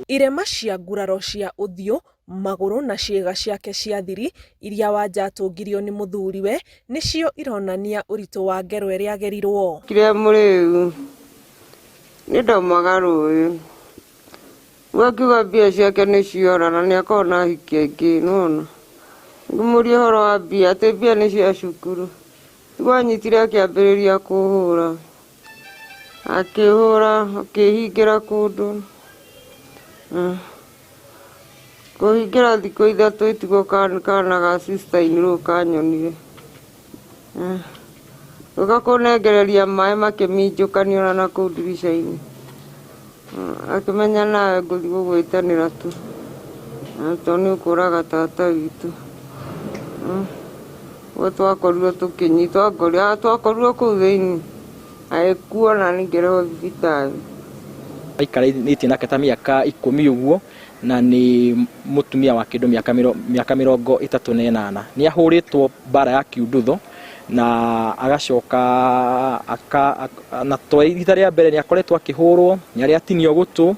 Irema cia nguraro cia ũthiũ, magũrũ na ciĩga ciake cia thiri iria Wanja atũngirio nĩ mũthuriwe nĩcio ironania ũritũ wa ngero ĩrĩa agerirwo. Kire mũrĩu nĩ ndaumaga rũĩ rĩu akiuga mbia ciake nĩ ciora na nĩ akoragwo na ahiki aingĩ nĩwona. Ngĩmũria ũhoro wa mbia atĩ mbia nĩ cia cukuru. Nĩguo anyitire akĩambĩrĩria kũhũra. Akĩhũra akĩhingĩra kũndũ. Kũhingĩra thikũ ithatũ ĩtigwo kana ga sister in law kanyonire. Gĩũka kũnengereria maĩ makĩminjũkania ona nakũu ndirica-inĩ. Akĩmenya nawe ngũthiĩ gũgwĩtanĩra tu tondũ nĩ ũkũraga tata witũ. Ũguo twakorirwo tũkĩnyitwo, twakorirwo kũu thĩinĩ agĩkuo na niĩ ngĩrehwo thibitarĩ. Aikarĩtie nake ta mĩaka 10 ũguo na nĩ mũtumia wa kĩndũ mĩaka 38. Nĩ ahũrĩtwo mbara ya kiundutho na agacoka aka, na to rita rĩa mbere nĩ akoretwo akĩhũrwo, nĩ arĩ atinio gũtũ,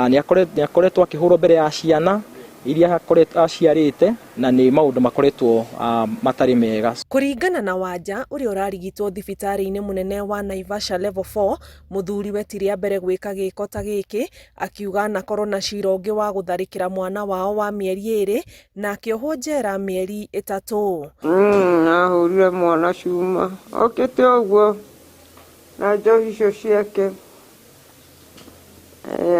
nĩ akoretwo akĩhũrwo mbere ya ciana iria aciarĩte na nĩ maũndũ makoretwo matarĩ mega. Kũringana na Wanja ũrĩa ũrarigitwo thibitarĩ-inĩ mũnene wa Naivasha Level 4, mũthuriwe ti rĩa mbere gwĩka gĩko ta gĩkĩ, akiuga anakorwo na cira ũngĩ wa gũtharĩkĩra mwana wao wa mĩeri 2 na akĩohwo njera mĩeri 3. Ahũrire mwana cuma okĩte ũguo na njohi icio ciake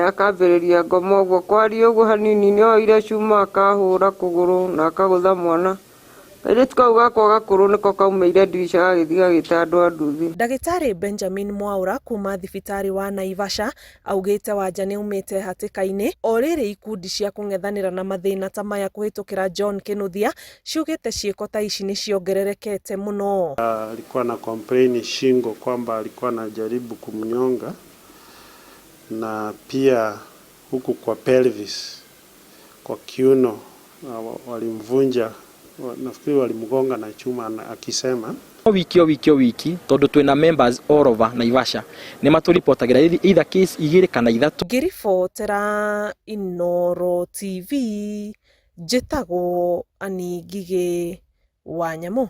akambĩrĩria ngoma ũguo kwaria ũguo hanini nĩ oire cuma akahũra kũgũrũ na akagũtha mwana. Kairĩtu kau gakwa gakũrũ nĩko kaumĩire ndirica gagĩthiĩ gagĩta andũ a nduthi. Ndagĩtarĩ Benjamin Mwaura kuma thibitarĩ wa Naivasha augĩte Wanja nĩ aumĩte hatĩka-inĩ o rĩrĩ ikundi cia kũng'ethanĩra na mathĩna ta maya kũhĩtũkĩra John Kĩnuthia ciugĩte ciĩko ta ici nĩ ciongererekete mũno. Alikuwa na complain shingo kwamba alikuwa anajaribu kumnyonga na pia huku kwa pelvis kwa kiuno walimvunja, nafikiri walimgonga na chuma akisema. O wiki o wiki o wiki tondu twina members all over Naivasha nĩ matũripotagĩra either case 2 kana 3. Ngĩribotera Inooro TV njĩtagwo Annie Ngigĩ wa Nyamũ.